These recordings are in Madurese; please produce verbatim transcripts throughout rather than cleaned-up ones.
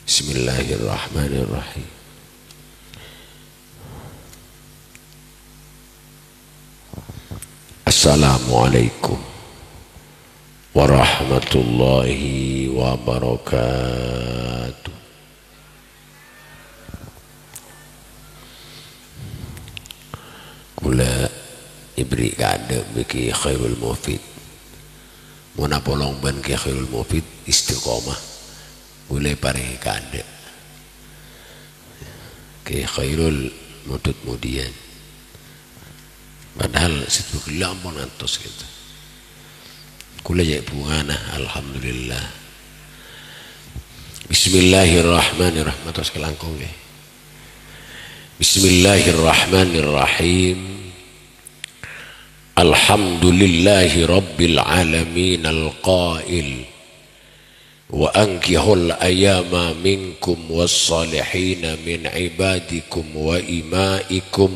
Bismillahirrahmanirrahim. Assalamualaikum warahmatullahi wabarakatuh. Kaulâ èberri' kaadâ' bi' Kè Khairul Mufid. Mon apolong bân Kè Khairul Mufid istiqomah, kaulâ èparèngè kaadâ'. Kè Khairul mundhut mudiyân. Padahal sèttong ghellâ' ampon ngantos, gitu. Kaulâ jhâ' bhungana, alhamdulillah. Bismillahirrahmanirrahim. Mator sakalangkong, ngghi. Bismillahirrahmanirrahim. Alhamdulillahi rabbil alamin al-qail, "Wa ankihul ayama minkum was-salihina min ibadikum wa imaikum,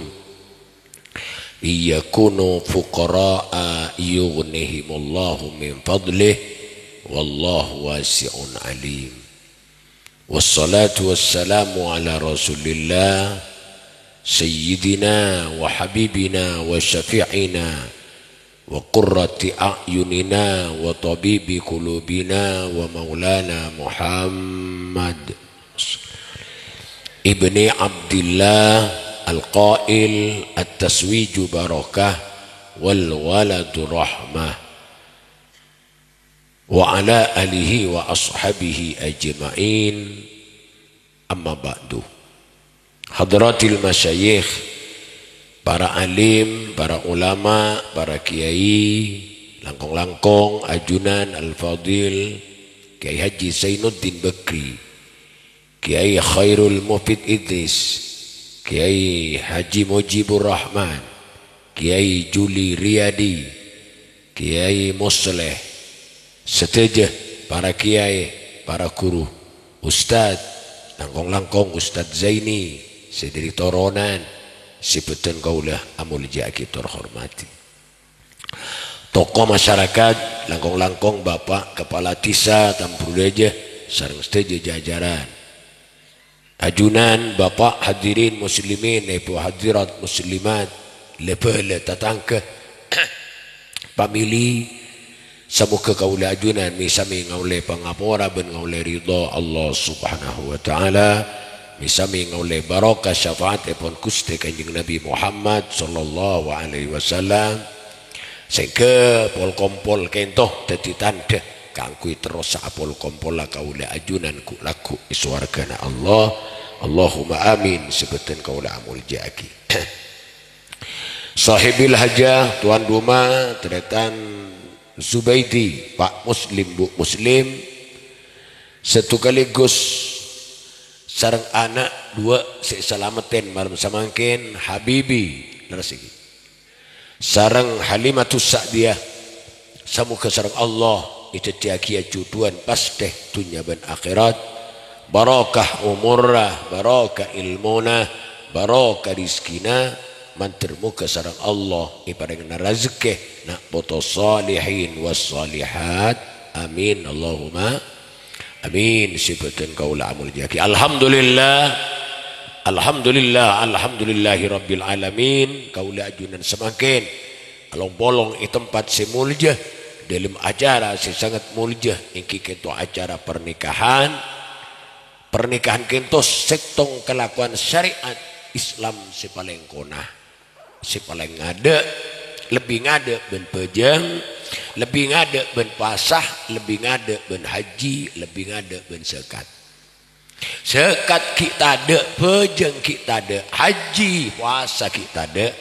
iyakunu fuqara'a yughnihimullahu min fadlih, wallahu wasi'un alim." Wassalatu wassalamu ala Rasulillah, sayyidina wa habibina wa syafi'ina wa qurrati a'yunina wa tabibi qulubina wa maulana Muhammad ibni Abdillah al-qail, "At-tazwiju barakah wal waladu rahmah." Wa ala alihi wa ashabihi ajma'in. Amma ba'du. Hadratil masyayikh, para alim, para ulama, para kiai, langkong-langkong, ajunan Al-Fadil, Kiai Haji Zainuddin Bakri, Kiai Khairul Mufid Idris, Kiai Haji Mujibur Rahman, Kiai Juli Riyadi, Kiai Musleh, sadhâjâ para kiai, para guru, ustad, langkong-langkong Ustad Zaini, sè dhâri toronan, sè bhâdhân kaulâ amoljâ'aghi tor hormadhi. Tokoh masyarakat, langkong-langkong Bapak Kepala Desa Tamburu Dâjâ sareng sadhâjâ jajaran. Ajunan, Bapak, hadirin muslimin, Ibu hadirat muslimat, lè-bâlâ tatangghâ, pamili, samoghâ kaulâ ajunan mè-, samè ngaollè pangapora bân ngaollè ridha Allah Subhanahu wa Ta'ala, mè-, samè ngaollè barokah syafaatèpon Ghustè Kanjeng Nabi Muhammad sallallahu alaihi wasallam. Sehingga pol-kompol kento dhâddhi tandhâ kaangghuy terrosa apol-kompolla kaulâ ajunan ghu'-lagghu' è sowarghâna Allah. Allahumma amin, sè bhâdhân kaulâ amoljâ'aghi. Sahibil hajah, tuan rumah, tarètan Zubaidi, Pak Muslim, Bu Muslim, sèttong kalèghus sareng ana' duwâ' sè èsalameddhi malem samangkèn, Habibi, lerres iki. Sareng Halimatus Sa'diyah, samoghâ sareng Allah èdhâddhiyâghiyâ jhudhuwân pastè dhunnya bân akhèrat, barokah omorra, barokah èlmona, barokah rejhekkèna, mandhâr moghâ sareng Allah èparèngana rejhekkè na' poto shalihin was shalihat. Amin, Allahumma amin, sè bhâdhân kaulâ amoljâ'aghi. Alhamdulillah. Alhamdulillah, alhamdulillahi rabbil alamin. Kaulâ ajunan samangkèn along-polong è tempat sè moljâ, dâlem acara sè sanget moljâ, èngghi kento acara pernikahan. Pernikahan kento sèttong kalakowan syariat Islam sè palèng kona. Sè palèng ngadâ', lebbi ngadâ' bân bhâjâng, lebbi ngadâ' bân pasa, lebbi ngadâ' bân haji, lebbi ngadâ' bân zakat. Zakat ghi' tadâ', bhâjâng ghi' tadâ', haji, pasa ghi' tadâ',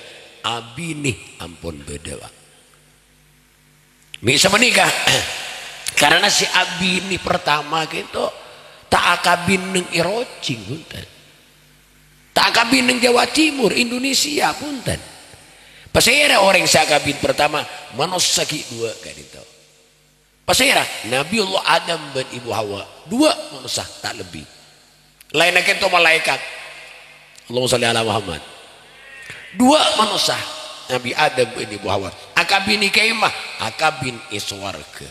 abinè ampon bâdâ, Pak. Mè' sapanèka, karana sè abinè partama kento ta' akabin neng è Rocing, bhunten. Ta' akabin neng Jawa Timur, Indonesia, bhunten. Pasèra orèng sè akabin partama, manossa ghi' duwâ' ka'dinto. Pasèra? Nabiyullah Adam bân Ibu Hawa. Duwâ' manossa, ta' lebbi. Laènna kento malaèkat. Allahumma shalli ala Muhammad. Duwâ' manossa, Nabi Adam bân Ibu Hawa. Akabin è kèma, akabin è sowarghâ.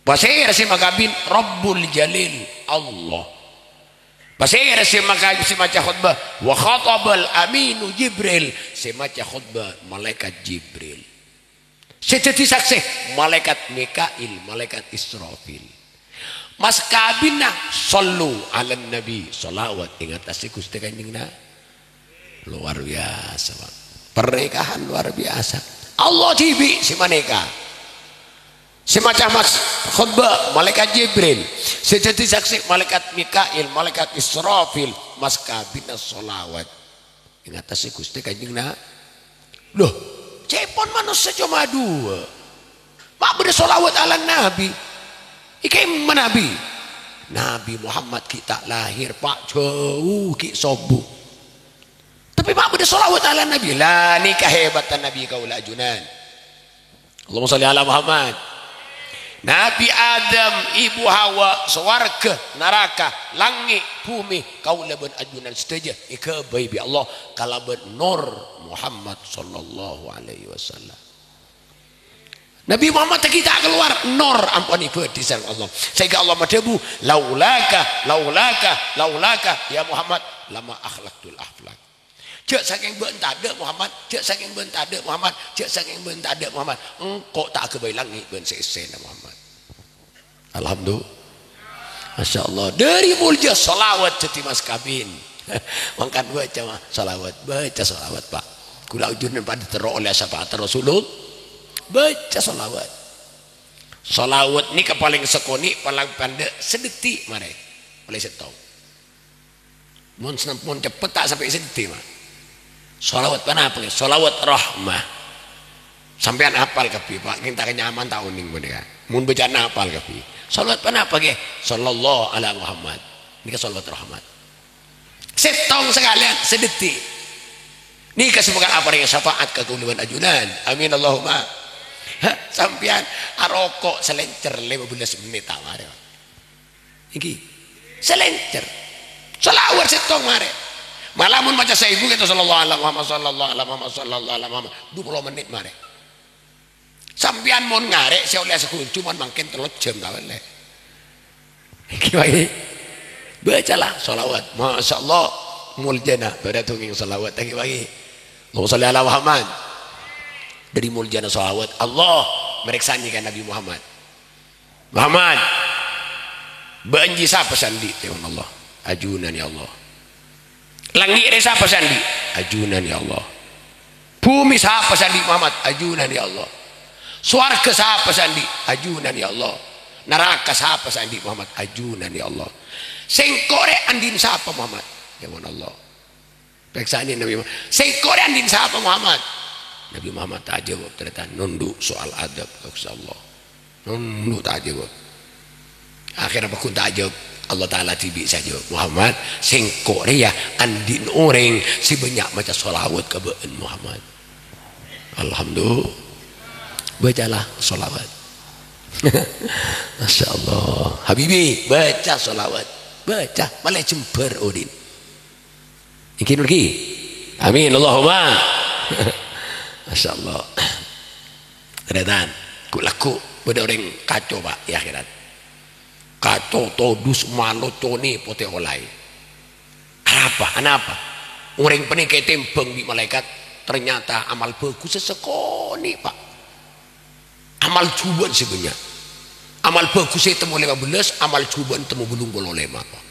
Pasèra sè makabin? Rabbul Jalil, Allah. Pasèra sè maka-, sè maca khotbah? "Wa khatabal aminu Jibril." Sè maca khotbah Malaikat Jibril. Sè dhâddhi saksè Malaikat Mikail, Malaikat Israfil. Mas kabinna, "Shallu 'alan Nabi." Shalawat ing attasè Ghustè Kanjeng Na-, Luar biasa, Pak. Pernikahan luar biasa. Allah dhibi' sè manèka. Sè maca mas khotbah, Malaikat Jibril. Sè dhâddhi saksè, Malaikat Mikail, Malaikat Israfil. Mas kabinna shalawat ing attasè Ghustè Kanjeng Na-, Loh, ca'èpon manossa coma duwâ'. Ma' bâdâ shalawat 'alan Nabi. Èkèma Nabi? Nabi Muhammad ghi' ta' lahèr, Pak, jhâu ghi' sobu. Tapè ma' bâdâ shalawat 'alan Nabi. La, nèka hebatta Nabi kaulâ ajunan. Allahumma shalli 'ala Muhammad. Nabi Adam, Ibu Hawa, sowarghâ, naraka, langngè', bhumè, kaulâ bân ajunan sadhâjâ èghâbây bi' Allah kalabân nur Muhammad sallallahu alaihi wasallam. Nabi Muhammad ghi' ta' kalowar, nur ampon èbâdhi sareng Allah. Saèngghâ Allah madhâbu, "Laulaka, laulaka, laulaka, ya Muhammad, lama khalaqtul aflak." Jhâ' sakèng bâ'na tadâ', Muhammad. Jhâ' sakèng bâ'na tadâ', Muhammad. Jhâ' sakèng bâ'na tadâ', Muhammad. Engko' ta' aghâbây langngè' bân sè èssèna, Muhammad. Alhamdulillah. Masya Allah. Dâri molja shalawat dhâddhi mas kabin. Mangkana bâca, ma-, shalawat. Bâca shalawat, Pak. Kaulâ ajunan padâ terro ollè syafaat Rasulullah. Bâca shalawat. Shalawat nèka palèng sakonè', palèng pandâ' sadhetik marè. Ollè sèttong. Mon sen-, mon ceppet ta' sampè' sadhetik, Ma'. Shalawat ponapa, ghi? Shalawat rahmah. Sampèyan apal kabbhi, Pak. Kèng ta' kanyaman ta' onèng panèka. Mon bâca'an apal kabbhi. Shalawat ponapa, ghi? Sallallahu ala Muhammad. Nèka shalawat rahmat. Sèttong sakalèyan, sadhetik. Nèka sè bhâkal aparèngè syafaat ka kaulâ bân ajunan. Amin, Allahumma. Hah, sampèyan aroko' salèncèr lèma bellâs mennit ta' marè, Pak. Ènggi. Salèncèr. Shalawat sèttong marè. Mala mon maca saèbu kèto, "Sallallahu ala Muhammad, sallallahu ala Muhammad, sallallahu ala Muhammad." Du polo mennit marè. Sampèyan mon ngarè' sè ollè saghunju mon mangkèn tello jam ta' ollè. Ènggi, Pak. Bacalah shalawat. Masya Allah. Moljâna. Bâdâ dongèng shalawat. Ènggi, Pak. Allahumma shalli ala Muhammad. Dâri moljâna shalawat, Allah marèksanè ka Nabi Muhammad. Muhammad, bâ'na jiyâ sapa sè andi'? Yâ Allah. Ajunan, yâ Allah. Langngè' rèya sapa sè andi'? Ajunan, yâ Allah. Bhumè sapa sè andi', Muhammad? Ajunan, yâ Allah. Sowarghâ sapa sè andi'? Ajunan, yâ Allah. Naraka sapa sè andi', Muhammad? Ajunan, yâ Allah. Sèngko' rèya andi'na sapa, Muhammad? Yâ Allah. Parèksanè Nabi Muhammad. "Sèngko' rèya andi'na sapa, Muhammad?" Nabi Muhammad ta' ajâwâb, tarètan nondhu' soal adab ka Ghustè Allah. Nondhu' ta' ajâwâb. Akhèrra pagghun ta' ajâwâb, Allah Ta'ala dhibi' sè ajâwâb, "Muhammad, sèngko' rèya andi'na orèng sè bânnya' maca shalawat ka bâ'na, Muhammad." Alhamdulillah. Bacalah shalawat. Masya Allah. Habibi, baca shalawat. Baca. Malè jembhâr odi'na. Ènggi, ènggi. Amin. Allahumma. Masya Allah. Tarètan. Ghu-, lagghu' bâdâ orèng kaco, Pak, è akhèrat. Kaco todus maloconè potè olaè. Arapa? Anapa? Orèng panèka ètèmbhâng bi' malaèkat, ternyata amal bhâghussâ sakonè', Pak. Amal jhubâ'ân sè bânnya'. Amal bhâghussâ ètemmo lèma bellâs, amal jhubâ'ân ètemmo bâllung polo lèma', Pak.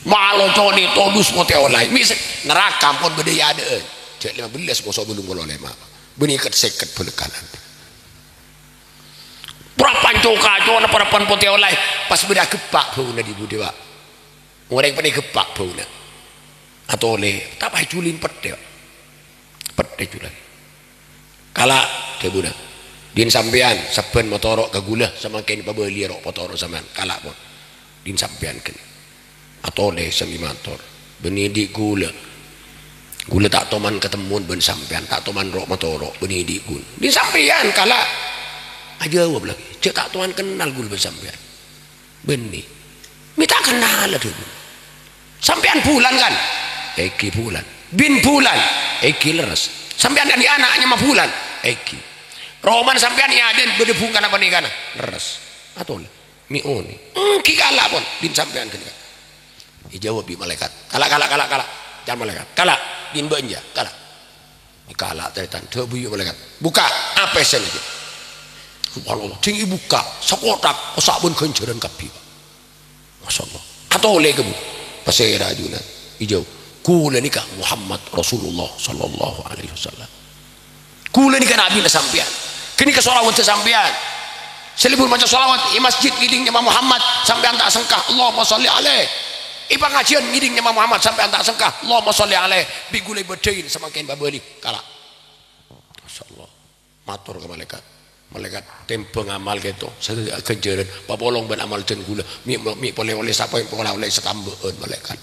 Maloconè todus potè olaè. Mèsè, naraka ampon bâdâ è adâ'ân. Jhâ' lèma bellâs moso bâllung polo lèma', Pak. Bânnè kèt-sèkèt bâlâkkanan. Parappa'na co-kacona, parappa'na potè olaè, pas bâdâ agheppa' bâuna dhi-budhi, Pak. Orèng panèka agheppa' bâuna. Atolè, tapè jhulina pettè, Pak. Pettè jhulâna. "Kala'," dhâbuna. "Dhin sampèyan sabbhân matoro' ka ghulâ, samangkèn pabâliyâ ro' potoro' sampèyan. Kala', pon. Dhin sampèyan ghân." Atolè sè mator. "Bânnè dhi' ghulâ. Ghulâ ta' toman katemmon bân sampèyan, ta' toman ro' matoro', bânnè dhi' ghun-." "Dhin sampèyan, kala'." Ajâwâb lagi, "Jhâ' ta' toman kennal ghulâ bân sampèyan." "Bânnè." "Mè' ta' kennal, dhâbuna." "Sampèyan Bulan, kan?" "Ènggi Bulan." "Bin Bulan?" "Ènggi, lerres." "Sampèyan andi' ana' nyama Bulan?" "Ènggi." "Romana sampèyan è adâ'ân bâdâ bhungkana panèkana?" "Lerres." "Atolè." "Mè' onèng." "Ènggi, kala', pon. Dhin sampèyan ghân." Èjâwâb bi' malaèkat. "Kala', kala', kala', kala'. Can malaèkat. Kala'. Bin bâ'na, kala'." Èkala' tarètan. Dhâbu bi' malaèkat. "Bukka'. Apa pèssèna, Jâ'?" Subhanallah. Dhing èbukka'. Sakothak. Osa' bân ghânjhârân kabbhi, Pak. Masya Allah. Atolè ka bu. Pasèra ajunan. Èjâwâb. "Kaulâ nèka Muhammad Rasulullah sallallahu alaihi wasallam." Kaulâ nèka nabina sampèyan. Ghânèka shalawatta sampèyan. Sè lebur maca shalawat è masjid ngèdhing nyama Muhammad, sampèyan ta' sengka, "Allahumma shalli alaih." È pangajiân ngèdhing nyama Muhammad, sampèyan ta' sengka, "Allahumma shalli alaih." Bi' kaulâ èbâdâi samangkèn pabâli. Kala'. Masya Allah. Mator ka malaèkat. "Malaèkat, tèmbhâng amal kèto. Sè ghânjhârân. Papolong bân amal dân kaulâ. Mi', mi' polè ollè sapa, mi' polè ollè satambâ'ân, malaèkat."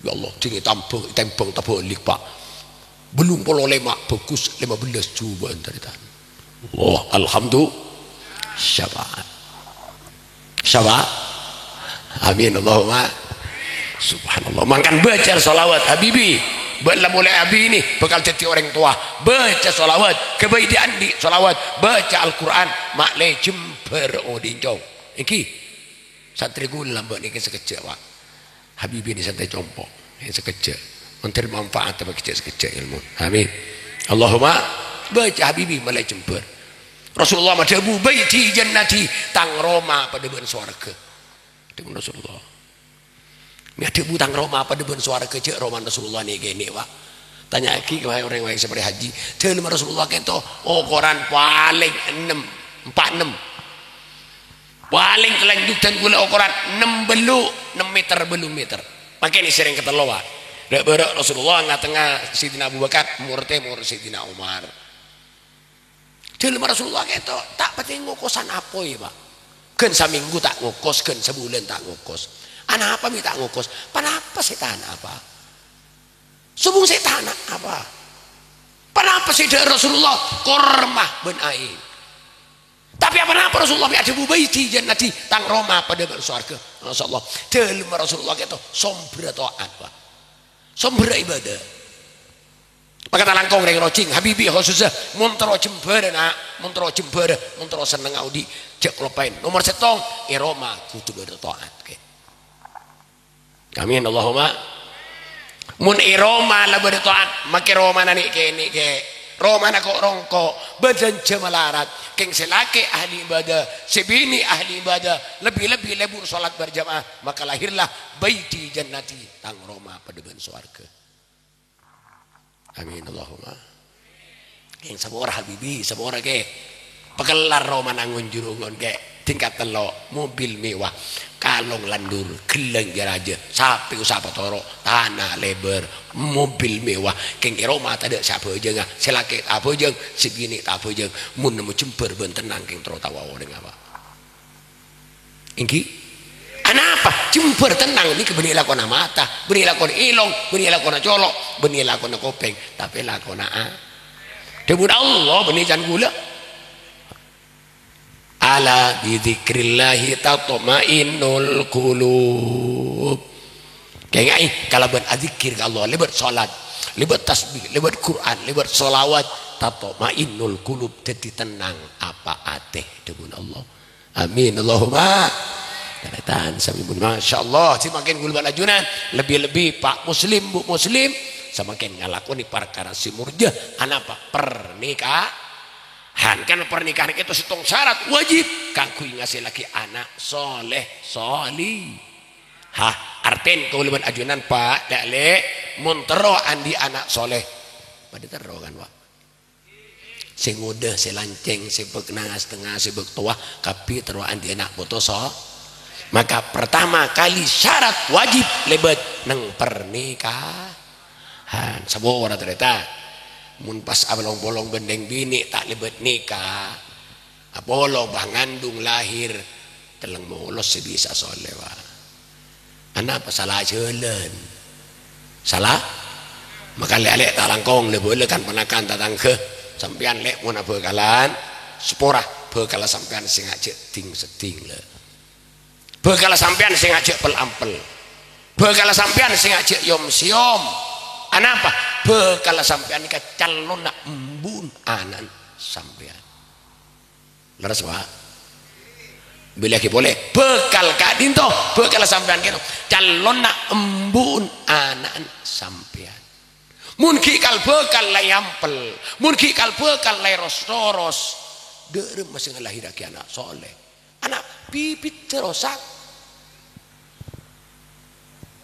Ya Allah, dhing ètambhâng, ètèmbhâng tabâlik, Pak. Bâllung polo lèma', bhâghus lèma bellâs jubâ'ân tarètan. Wah, alhamdulillah. Syafaat. Syafaat. Amin, Allahumma. Subhanallah. Mangkana baca shalawat, Habibi. Bâ'na la molè abinè, bhâkal dhâddhi orèng towa. Baca shalawat. Ghâbây dhi'-andhi' shalawat. Baca Al-Qur'an. Ma'lè jembhâr odi', Cong. Èngghi. Santrè kaulâ lambâ' nèka sakejjhâ', Pak. Habibi nè santrè compo'. Nè sakejjhâ'. Mandhâr manfaat apa kejjhâ'-sakejjhâ' èlmo. Amin. Allahumma baca Habibi ma'lè jembhâr. Rasulullah madhâbu, "Baiti jannati, tang roma padâ bân sowarghâ." Dhâbuna Rasulullah. Mè' adhâbu tang roma padâ bân sowarghâ, jhâ' romana Rasulullah nè'-kènè', Pak. Tanya'aghi ka orèng-orèng sè parè haji. Dhâlemma Rasulullah kèto okoran palèng ennem, empa' ennem. Palèng kalanjhutan kaulâ okoran ennem bâllu', ennem meter bâllu' meter. Mangkèn sèrèng katello, Pak. Rè'-bârâ' Rasulullah nga'-tengnga Sayyidina Abu Bakar, mor tèmor Sayyidina Umar. Dhâlemma Rasulullah kèto ta' patè ngokosan apoy, Pak. Ghân samènggu ta' ngokos, ghân sabulân ta' ngokos. Anapa mè' ta' ngokos? Panapa sè tana', Pak? Sobung sè tana', Pak? Panapa sè dhâ'âr Rasulullah? Korma bân aèng. Tapè aponapa Rasulullah mè' adhâbu, "Baiti jannati, tang roma padâ bân sowarghâ"? Masya Allah. Dhâlemma Rasulullah kèto sombherra ta'at, Pak. Sombherra ibadah. Maka talangkong rèng rojing, Habibi khususnya, mon terro jembhârâ, na', mon terro jembhârâ, mon terro sennengnga odi', jhâ' kaloppaè. Nomor sèttong, è roma kodhu bâdâ ta'at, kè. Amin, Allahumma. Mon è roma la bâdâ ta'at, makè romana nè'-kènè', kè. Romana ko'-rongko', bâdân jhâ' malarat. Kèng sè lakè ahli ibadah, sè binè ahli ibadah, lebbi-lebbi lebur sholat berjamaah, maka lahirlah baiti jannati, tang roma padâ bân sowarghâ. Amin, Allahumma. Kèng sapora, Habibi, sapora, kè. Pakellar romana ngonjhur ongon, kè. Tingkat tello', mobil mewah. Kalong landur, ghellâng jâ-rajâ, sapè osa patoro', tana' lèbâr, mobil mewah. Kèng è roma tadâ' sè abhâjângnga, sè lakè ta' abhâjâng, sè binè ta' abhâjâng. Mon nemmo jembhâr bân tennang, kèng terro tawa orèng apa? Èngghi? Anapa? Jembhâr tennang nèka bânnè lakona mata, bânnè lakona èlong, bânnè lakona colo', bânnè lakona kopèng, tapè lakona a-, dhâbuna Allah bânnè can kaulâ. "Ala bidzikrillahi tatmainnul qulub." Kaènga'è, kalabân adzikir ka Allah, lèbât sholat, lèbât tasbih, lèbât Qur'an, lèbât sholawat, tatmainnul qulub, dhâddhi tennang apa atè, dhâbuna Allah. Amin, Allahumma. Tarètan sami bun-, Masya Allah, samangkèn kaulâ bân ajunan, lebbi-lebbi Pak Muslim, Bu Muslim, samangkèn ngalakonè parkara sè morja, anapa? Pernikahan. Kan pernikahan kèto sèttong syarat wajib kaangghuy ngasèllaghi ana' soleh, solihah. Artèna kaulâ bân ajunan, Pak, Lè', Lè', mon terro andi' ana' soleh, padâ terro kan, Pak? Sè ngodâ, sè lancèng, sè bâk nas-, tengnga, sè bâk towa, kabbhi terro andi' ana' poto so-, maka pertama kali syarat wajib lèbât neng pernikahan. Sapora tarètan. Mon pas apolong-polong bân rèng binè' ta' lèbât nika, apolong, bah, ngandung, lahir, tellèng molos sè bisa soleh, Pak. Anapa sala jhâlân? Sala? Maka lè'-alè' ta' langkong, lè-, bâlâ kan-ponakan tatangghâ. Sampèyan, Lè', mon abhâkalan, sapora bhâkalla sampèyan sè ngajhâk ding-sedding, Lè'. Bhâkalla sampèyan sè ngajhâk pel-ampel. Bhâkalla sampèyan sè ngajhâk yom-sèyom. Anapa? Bhâkalla sampèyan nèka calonna embun ana'na sampèyan. Lerres, Pak? Bâlâaghi polè, bhâkal ka'dinto, bhâkal sampèyan kèno, calonna embu'en ana'na sampèyan. Mon ghi' kal-bhâkal la èampel, mon ghi' kal-bhâkal la èros-toros, dâ' remma sè ngalahèrraghi ana' soleh? Ana' bibidda rosak.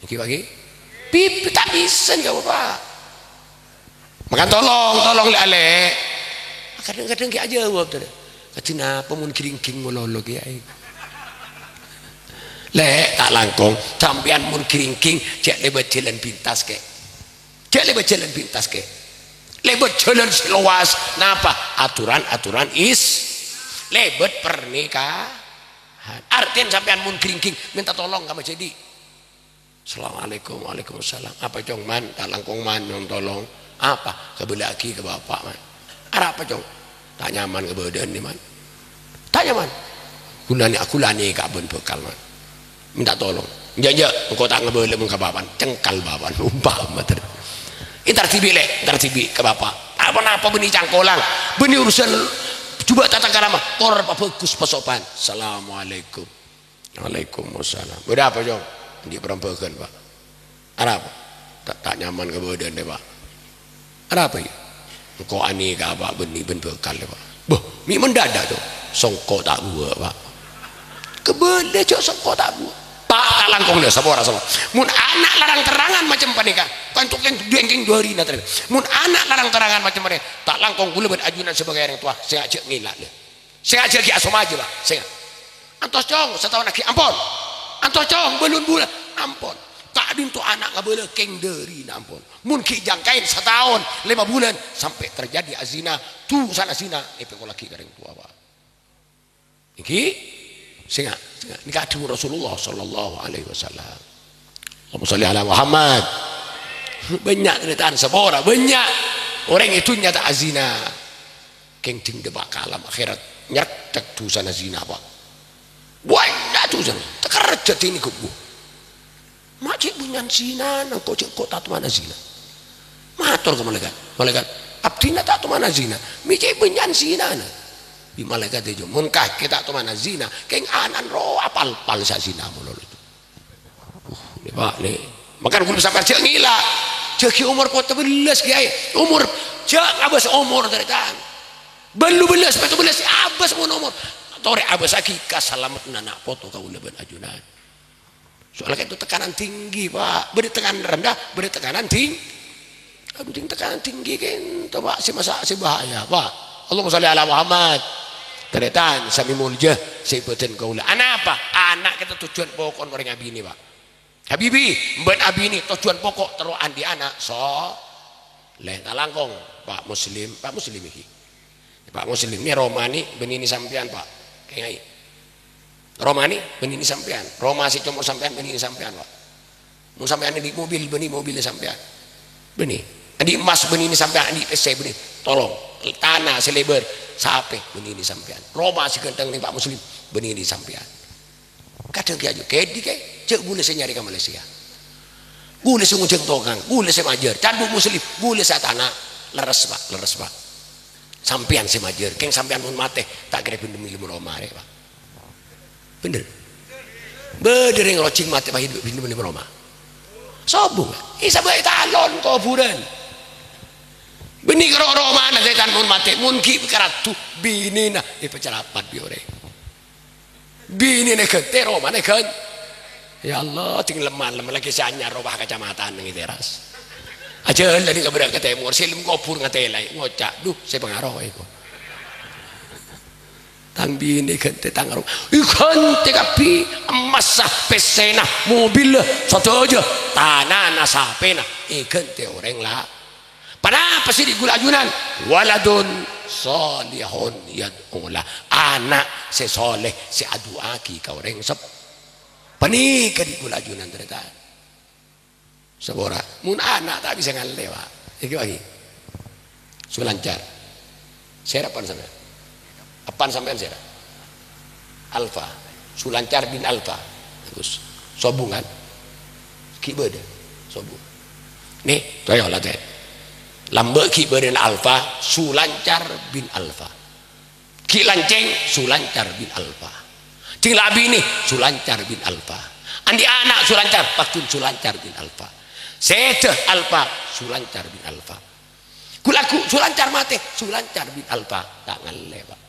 Èngghi, Pak, èngghi? Bibit ta' bisa, ngghi, Pak. Maka tolong, tolong, Lè', Alè'. Kadhâng-kadhâng ghi' ajâwâb, to, Lè'. Kadhi napa mon ghiringging malolo, Kèyaè? Lè', ta' langkong. Sampèyan mon ghiringging, jhâ' lèbât jhâlân pintas, Kè. Jhâ' lèbât jhâlân pintas, Kè. Lèbât jhâlân sè lowas. Napa? Aturan-aturan Is-, lèbât pernikahan. Artèna sampèyan mon ghiringging, mènta tolong ka majhâdi'. "Assalamualaikum." "Waalaikumsalam." "Apa, Cong, Man?" "Ta' langkong, Man, nyong tolong." "Apa?" "Kabâlâaghi ka Bapa', Man." "Arapa, Cong?" "Ta' nyaman ka bâdâna, Man. Ta' nyaman." "Ghulâna, ghulâna ka bân bhâkal, Man. Mènta tolong." "Enjâ', enjâ', engko' ta' ngabâlâ mon ka Bapa'na." Cengkal Bapa'na, umpama ter-, "Entar dhibi', Lè', entar dhibi' ka Bapa'." "Apa napa bânnè cangkolang? Bânnè urusan jhubâ' tata krama, kor pabhâghus pasopan." "Assalamualaikum." "Waalaikumsalam." "Bâdâ apa, Cong?" "Andi' parembhâghân, Pak." "Arapa?" "Ta', ta' nyaman ka bâdâna, Pak." "Arapa, yâ?" "Engko' anèka, Pak, bânnè bân bhâkal, Pak." "Bâh, mè' mendadak, to?" "Sengko' ta' buwâ', Pak." "Kabâlâ, jhâ' sengko' ta' buwâ'." "Pak, ta' langkong, lho, sapora, sapora. Mon ana' larang-terrangan macem panèka, kanto kèng, kèng dârina, ternyata. Mon ana' larang-terrangan macem panèka, ta' langkong ghulâ bân ajunan sebagai orang tua, sènga' jhâ' ngèla', lho." Sènga' jhâ' ghi' asomajâ, Pak. Sènga'. "Antos, Cong, sataon aghi'." "Ampon." "Antos, Cong, bâllun bulân." "Ampon." Ka'dinto ana' ngabâlâ kèng dârina, ampon. Mon ghi' jangkaèn sataon, lèma bulân, sampè' terjadi azina, dusana zina, èpèkollaghi ka orèng towa, Pak. Èngghi? Sènga', sènga'. Nèka dhâbuna Rasulullah sallallahu alaihi wasallam. Allahumma shalli ala Muhammad. Bânnya' tarètan sapora, bânnya'. Orèng è dhunnya ta' azina. Kèng dhing dâpa' ka alam akhèrat, nyertek dusana zina, Pak. Bânnya' dusana, takerjhâ' dhini ghâbbu. "Ma' cè' bânnya'an zinana, engko' cè' engko' ta' tomana zina." Mator ka malaèkat, "Malaèkat, abdhina ta' tomana zina, mè' cè' bânnya'an zinana." Bi' malaèkat èjâwâb, "Mon kakè ta' tomana zina, kèng ana'na rowa pal-pal sè zina malolo." Uh, nè, Pak, nè. Mangkana ghulâ sampèyan jhâ' ngèla'. Jhâ' ghi' omor pota bellâs, Kèyaè. Omor, jhâ' ngabâs omor, tarètan. Bâllu bellâs, pètto bellâs, abâs mon omor. Torè abâssaghi kasalameddhân ana' poto kaulâ bân ajunan. Soalnya kan itu tekanan tinggi, Pak. Bâdâ tekanan rendah, bâdâ tekanan ting-, Aduh, ting-, tekanan tinggi kènto, Pak. Sè masa' sè bahaya, Pak. Allahumma shalli ala Muhammad. Tarètan, samè molja, sè bâdân kaulâ. Anapa? Ana' kita tujuan pokok orèng abinè, Pak. Habibi, bân abinè, tujuan pokok terro andi' ana'. So-, lè, ta' langkong, Pak Muslim, Pak Muslim iki. Pak Muslim, nè roma nè bânnè nè sampèyan, Pak. Kèyaè. Roma nè bânnè nè sampèyan. Roma sè comor sampèyan bânnè nè sampèyan, Pak. Mon sampèyan andi' mobil, bânnè mobil sampèyan. Bânnè. Andi' emmas, bânnè nè sampèyan. Andi' pèssè, bânnè. Tolong. Tana sè lèbâr, sapè, bânnè nè sampèyan. Roma sè ghântheng nè Pak Muslim, bânnè nè sampèyan. Kadhâng kèya jhâ' kèdhi kè, jhâ' ghulâ sè nyarè ka Malaysia. Ghulâ sè ngonjhâng tokang, ghulâ sè majâr, candhu Muslim, ghulâ sè atana. Lerres, Pak, lerres, Pak. Sampèyan sè majâr, kèng sampèyan mon matè, ta' kèra bhendhem è dâlem roma arè, Pak. Bhender. Bâdâ rèng rojing matè, Pak, è dâlem roma. Sobung, Pak. Èsabâ' è talon kobhurân. Bânnè karo romana sètan mon matè, mon ghi' karaddu, binèna èpacarapat bi' orèng. Binèna èghântè, romana èghân-, ya Allah, dhing lem-malem laghi sè anyar, rowa kacamatan neng è teras. Ajhâlân ka bârâ' ka tèmor, sè lem kobhur ngatèlaè, ngoca', "Dhu, sè pangaro èko." Tang binè èghântè, tang ro-, èghântè kabbhi, emmassa, pèssèna, mobilla, sadhâjâ, tanana, sapèna, èghântè orèng la-, Ponapa sè andi' ghulâ ajunan? Waladun shalihun yad'u lah. Ana' sè sholeh sè adu'aaghi ka orèng sep-, panèka andi' ghulâ ajunan, tarètan. Sabhârâng. Mon ana' ta' bisa ngallè, Pak. Iki, Pak, iki. Sulancar. Sèra apaan sampèyan? Apaan sampèyan sèra? Alfa. Sulancar bin Alfa. Bagus. Sobung, kan? Ghi' bâdâ. Sobung. Nè, toyo latè. Lambâ' ghi' bâdâna Alfa, Sulancar bin Alfa. Ghi' lancèng, Sulancar bin Alfa. Sè la abinè, Sulancar bin Alfa. Andi' ana', Sulancar, paggun Sulancar bin Alfa. Sèdhâ Alfa, Sulancar bin Alfa. Ghu-lagghu', Sulancar matè, Sulancar bin Alfa. Ta' ngallè, Pak.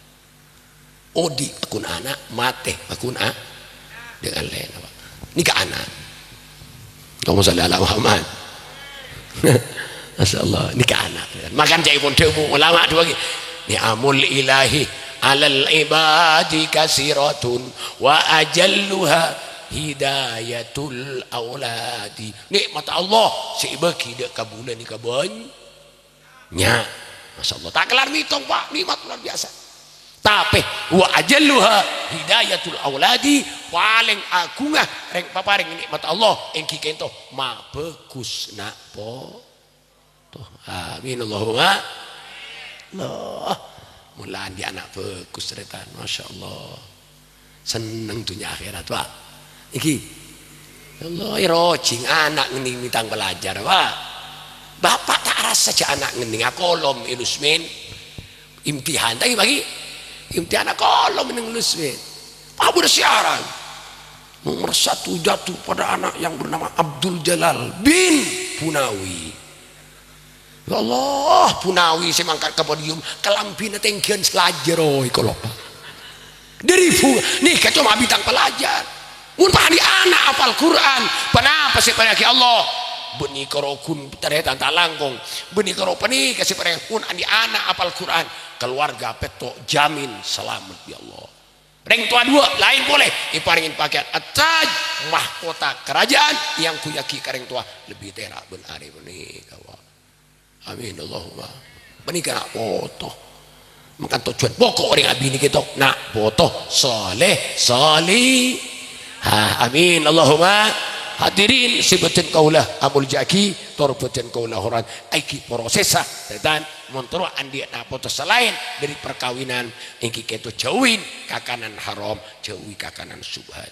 Odi' paggun ana', matè paggun a-, dâ' ngallèna, Pak. Nèka ana'. Allahumma shalli ala Muhammad. Masya Allah, nèka ana'. Mangkana ca'èpon dhâbu ulama duwâ' ghi. Ni'amul ilahi alal ibadi kasiratun wa ajalluha hidayatul auladi. Nè'mat Allah sè èbâghi dâ' ka bulâ nèka bân-, nya'. Masya Allah, ta' kellar mètong, Pak, nè'mat luar biasa. Tapè, wa ajalluha hidayatul auladi, palèng aghungnga rèng-, paparèng nè'mat Allah, èngghi kènto mabhâghus na' poto. Amin, Allahumma. Allah. Mula andi' ana' bhâghus, tarètan. Masya Allah. Senneng dhunnya akhèrat, Pak. Èngghi. Ya Allah, èrojhing ana' ngennèng bintang pelajar, Pak. Bapa' ta' arassa jhâ' ana' ngennèng akolom è Lusmin. Imtihan, ta' ghi, Pak, ghi? Imtihan akolom neng Lusmin. Pak, bâdâ siaran. Nomor satu jatuh pada anak yang bernama Abdul Jalal bin Punawi. Ya Allah, Punawi sè mangkat ka podium, kalambhina tèngghiyân salajâr, oi, kolopa. Dâri bu-, nèka coma bintang pelajar. Mon pas andi' ana' apal Qur'an, ponapa sè èparèngaghi Allah? Bânnè karo ghun tarètan ta' langkong. Bânnè karo panèka sè èparèngaghi, mon andi' ana' apal Qur'an, keluarga pètto' jamin salamet bi' Allah. Rèng towa duwâ' laèn polè, èparèngè pakèyan at-taj, mahkota kerajaan, èangghuyaghi ka rèng towa lebbi tèra' bân arè panèka, Pak. Amin, Allahumma. Panèka na' poto. Mangkana tojjhuwân poko' orèng abinè kèto, na' poto soleh, solihah. Amin, Allahumma. Hadirin sè bâdhân kaulâ amoljâ'aghi, tor bâdhân kaulâ hormat, èngghi prosèssa, tarètan, mon terro andi' na' poto salaèn dâri parkabinan, èngghi kèto jhâuwi kakanan haram, jhâuwi kakanan syubhat.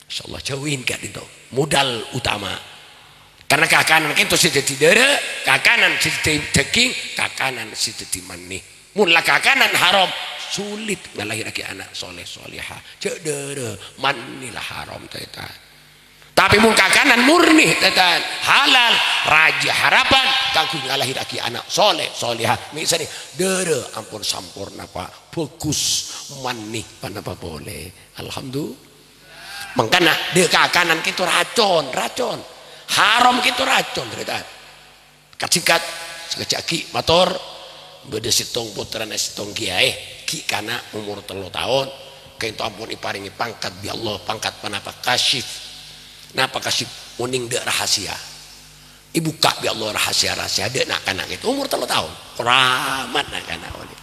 Insyaallah, jhâuwi ka'dinto. Modal utama. Karna kakanan kèto sè dhâddhi dârâ, kakanan sè dhâddhi dhâghing, kakanan sè dhâddhi mani. Mon la kakanan haram, sulit ngalahèrraghi ana' soleh solehah. Jhâ' dârâ, mani la haram, tarètan. Tapè mon kakanan murni, tarètan, halal, rajâ harapan kaangghuy ngalahèrraghi ana' soleh solehah. Mèsana, dârâ ampon samporna, Pak. Bhâghus, mani, ponapa polè. Alhamdulillah. Mangkana, dâ' kakanan kèto racon, racon. Haram kèto racon, tarètan. Kat-singkat, sakejjhâ' aghi' mator, bâdâ sèttong pottrana sèttong kèyaè, ghi' kana' omor tello taon, kènto ampon èparèngè pangkat bi' Allah, pangkat ponapa? Kasyif. Napa kasyif? Onèng dâ' rahasia. Èbukka' bi' Allah rahasia-rahasia dâ' na'-kana' kèto. Omor tello taon. Keramat na'-kana' onèng.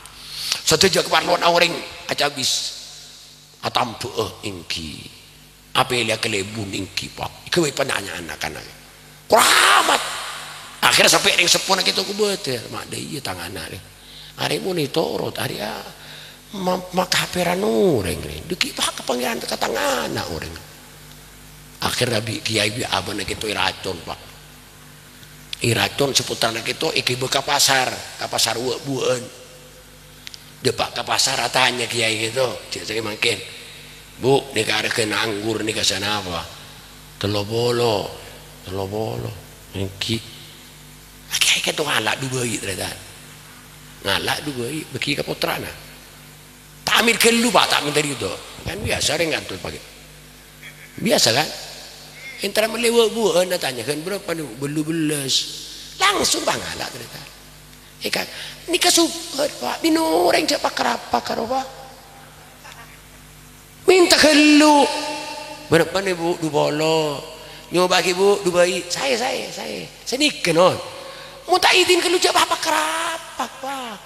Sadhâjâ kaparlowanna orèng acabis. Atambhâ'â èngghi. Apèlèya kalèbun èngghi, Pak. Èghâbây panyanya'an na'-kana'. Keramat. Akhirnya sampè' rèng seppona kèto kobâtèr. Ma' dâ' iyâ tang ana' rè. Arè mon ètorot, arè a-, ma-, makaperan orèng rè. Dâgghi' Pak ka Pangèran ka tang ana' orèng. Akhirnya bi' kèyaè bi' abâna kèto èracon, Pak. Èracon sè pottrana kèto èghibâ ka pasar, ka pasar wâ'-buwâ'ân. Dâpa' ka pasar atanya kèyaè kèto, cè' sè mangkèn. "Bu, nèka arghâna anggur nèka sanapa?" "Tello polo." "Tello polo." "Èngghi." Kèyaè kèto ngala' dubâi, tarètan. Ngala' dubâi, bâghi ka pottrana. Ta' amèt ghâllu, Pak, ta' mènta ridho. Kan biyasa orèng ka'dinto paghi'. Biyasa, kan? Èntara mellè wâ'-buwâ'ân atanya, "Ghân bârâmpa, nè'?" "Bâllu bellâs." Langsung pangala', tarètan. È, kan? Nèka subhat, Pak. Bân orèng jhâ' pakarapak karo, Pak. Mènta ghâllu. "Bârâmpa, nè', Bu?" "Du polo." "Nyobâ'âghi, Bu, dubâi." "Saè, saè, saè." Sanèka, non. Mon ta' idin ghâllu jhâ' pakarapak, Pak.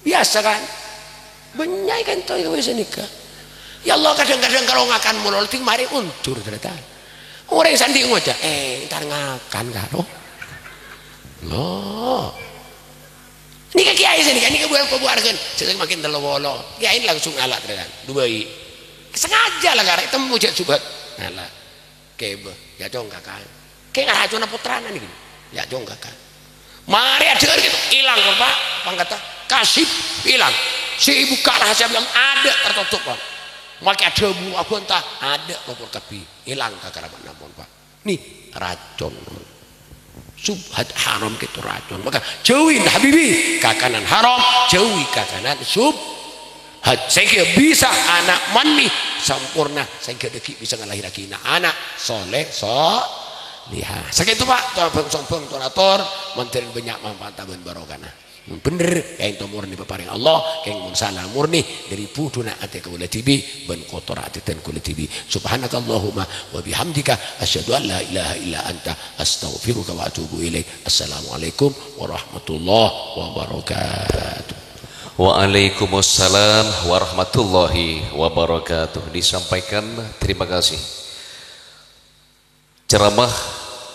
Biyasa, kan? Bânnya' ka'dinto ka'dinto sanèka. Ya Allah, kadhâng-kadhâng karo ngakan molol, dhing marè ondur, tarètan. Orèng sè andi' ngoca', "Eh, entar ngakan karo." Loh. Nèka kèyaè sanèka, nèka buwâ-, buwâ arghâna. Sè mangkèn tello polo. Kèyaè langsung ngala', tarètan. Dubâi. Sengaja la karè temmo jhâ' subhat. Ngala'. Kèbâ, ya cong kakan. Kè ngaracona pottrana nèka. Ya cong kakan. Marè adhâ'âr kèto, èlang, Pak, pangkatta. Kasyif, èlang. Sè èbukka' rahasiya bhâi adâ' tertutup, Pak. Make adhâbu abânta, adâ' nopor kabbhi, èlang kakarama'an ampon, Pak. Ni, racon. Subhat haram kèto racon. Maka jauhin, habibi, kakanan haram, jauhi kakanan subhat. Sehingga bisa ana' mani samporna, sehingga dhâggi' bisa ngalahèrraghi na-, ana' soleh, solehah. Sakèto, Pak, tor bhâng-sombhâng, tor ator, mandhâr bânnya' manfaat bân barokahna. Bhender, kèng to morni paparèng Allah, kèng mon sala morni dhâri budhuna atè kaulâ dhibi' bân kotorra atè dhân kaulâ dhibi'. Subhanakallahumma wa bihamdika, asyhadu an la ilaha illa anta, astaghfiruka wa atubu ilaik. Assalamualaikum warahmatullahi wabarakatuh. Waalaikumsalam warahmatullahi wabarakatuh. Disampaikan, terima kasih. Ceramah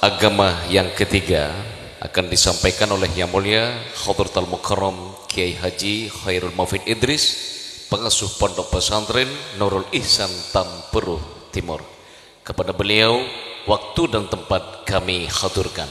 agama yang ketiga akan disampaikan oleh Yang Mulia Hadratal Mukarram Kiai Haji Khairul Mufid Idris, Pengasuh Pondok Pesantren Nurul Ihsan Tamperu Timur. Kepada beliau, waktu dan tempat kami haturkan.